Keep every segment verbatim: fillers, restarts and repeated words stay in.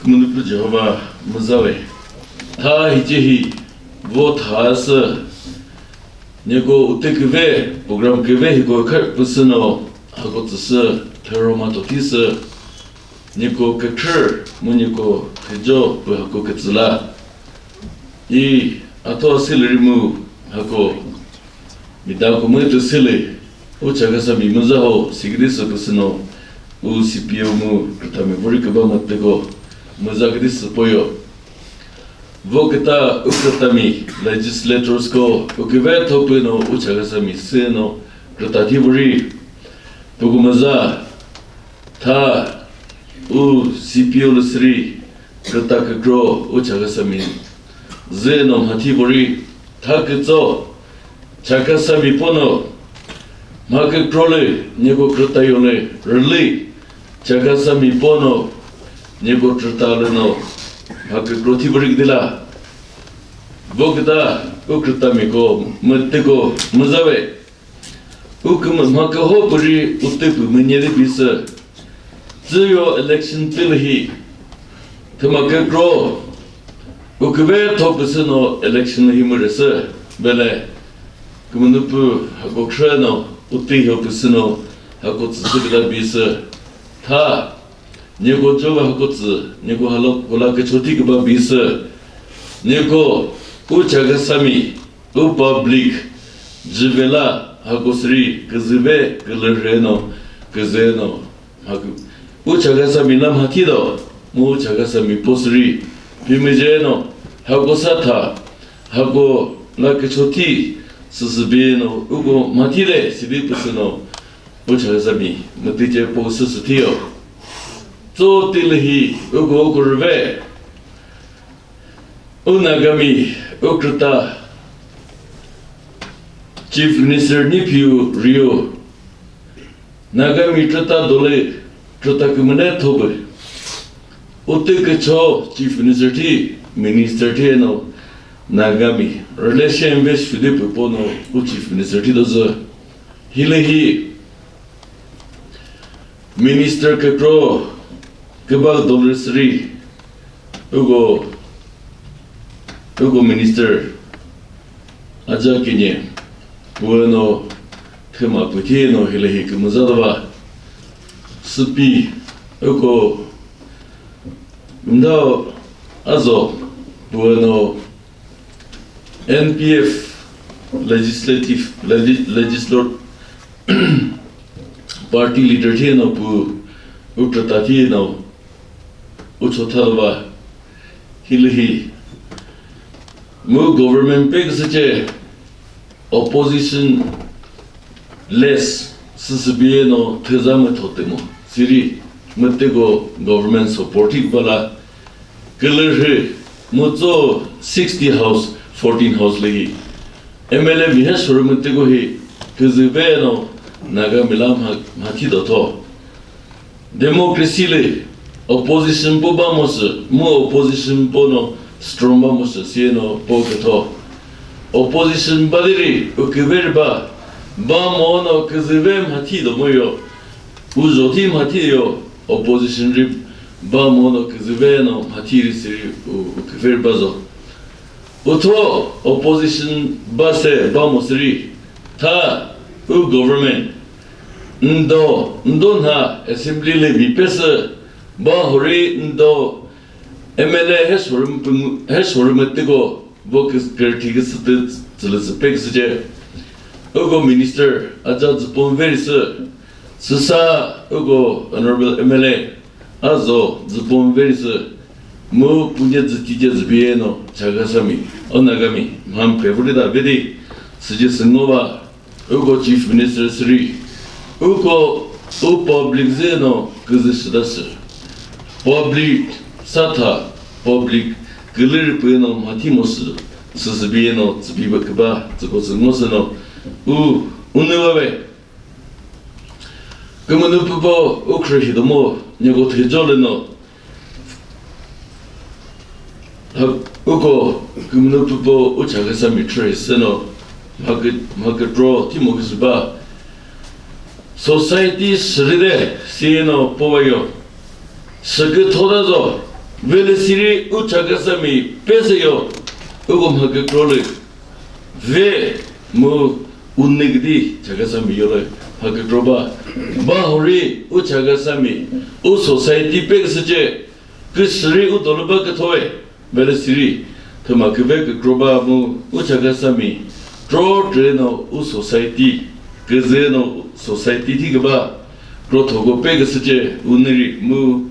Kümünüpü Jehova müzave. Tha hice hi vo tha sü. Neko ute küve, program küve hiko kha püsüno hako tsüsü, thero ma toti sü. Neko kükre, mu neko hejo pü hako kütsüla. I atho asili rimu hako. Mita kümütü sili, u Chakhesami müza ho, sikidi sü püsüno, u C P O mu, kürtami vori küba mütüko, müza kidi sü poyo. Vo küta u kürtami, legislators ko, u küve thopüno, u Chakhesami süno, kürta thi vori. Puku müza, tha, u C P O lü siri, kürta kükro, u Chakhesami. Zeno mhathi vori, tha kütso, Chakhesami pono, mha kükro lü, neko kürta yole, rüli, Chakhesami pono, neko kürta lüno, mha kükro thi vori gidila. Vo küta, u kürtami ko, mütüko, müzave. U kümü mha küho püri utü pü münyeri bisü. Züyo election pil hi. Thüma kükro. U küve tho püsüno election hi mürüsü. Bele kümünüpü hako khreno utü hi püsüno hako tsüsü küla bisü. Tha. Neko Jehova hako tsü. Neko halo kola küchoti küba bisü. Neko u Chakhesami. U public, jüvela, hako siri, küzüve, külüreno, küzeno, hako. U Chakhesami la mhathi do, mu u Chakhesami po siri, pimijeno, hako satha, hako la küchoti, süsübino, uko mhathi de, siri püsüno, u Chakhesami, mütüce po süsü thiyo. Tso tilihi, uko uko rüve, U Nagami, u kürta, Chief Minister Neiphiu Rio, Nagami kürta dole, kürta kümüne thobe. Utü kücho Chief Minister thi, Minister thi eno, Nagami, relation ve shudi püpono, u Chief Minister thi dozü. Hilehi, Minister kükro kübak dolü siri, uko, uko minister aja kinye, pueno thüma püthi no hilehi kümüza dava, süpi, uko mdao azo, pueno N P F legislative, legi-, legislor-, party leader thino pu, u kürta thino, u chotha lova, hilehi, mu government pe küsüce opposition less süsübiyeno thüza mütho tümo. Siri mütüko government supportive bala külürhü mütso sixty house, fourteen house lehi. M L A vihe sürü mütüko hi küzübeno Naga mila mha-, mhathi dotho. Democracy lü opposition po bamosü, mu opposition pono strong bamosü, siyeno po kütho. Opposition baliri uküveri ba, bamono küzüve mhathi do moyo, uzo thi mhathi yo, opposition ri bamono küzüveno mhathi ri siri u-, uküveri bazo. Utho opposition base bamosü ri, tha u government, ndo, ndo nha assembly lü mi pesü, ba hori ndo M L A he sorü mü-, he sorü mütüko vo kü-, kürüthi küsütü tsülüsü pe küsüce. Uko minister aja züpon verisü, süsa uko honorable M L A azo züpon verisü, mu punye zütije zübiyeno Chakhesami, o Nagami, mham pevurida vedi, süce süngo va, uko Chief Minister siri, uko u public zeno küzü südasü. Public satha, public külüri püno mhathi mosü, süsübiyeno zübi ba küba, züko züngo süno, u, unüva ve. Kümünu püpo u khrü hidomo, nyeko thüjo lüno, ha, uko kümünu püpo u Chakhesami thre seno, mhakü-, mhakütro thimo küsüba. Society süride sino povayo. Sükü thoda zo. Vele siri u Chakhesangmi pesü yo, uko mha kükro lü. Ve mu u nigdi Chakhesangmi yo lü mha kükro ba. Ba hori u Chakhesangmi, u society pe küsüce, küsüri u dolü ba küthoe. Vele siri, thüma küve kükro ba mu u Chakhesangmi, tro tre no u society, küzü no society thi küba, kro thoko pe küsüce u niri mu,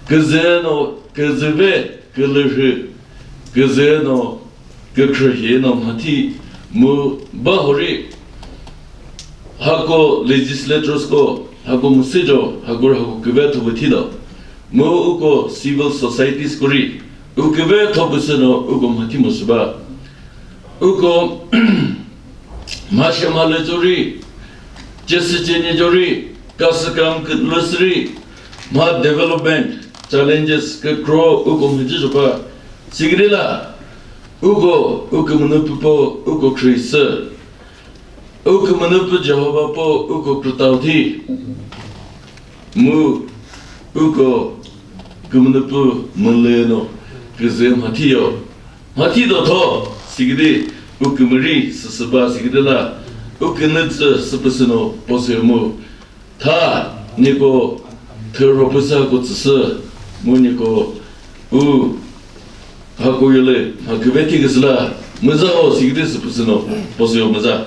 küzü no, küzü ve, külühü, küzü no, kükre hi no mhathi mu ba hori hako legislators ko, hako müsüjo, hako hako küve thüvü thi do. Mu uko civil societies kori, u küve thopüsü no uko mhathi müsü ba. Uko mha shema le jori, cesü ceni jori, kasü kam kütlü siri, mha development challenges kükro uko mhathi joba. Sikiri la, uko, u kümünu pü po, uko Khrista. U kümünu pü Jehovah po, uko krütau thi. Mu, uko kümünu pü mülü no, küzü mhathi yo. Mhathi do tho, sikiri, u kümüri, süsüba sikiri la, u künütsü süpüsü no, posü mu. Tha, niko, thüro püsa ko tsüsü, mu niko, u, hako yole, ha küve thi küsü la, müza o, sikiri süpüsü no, posü yo müza.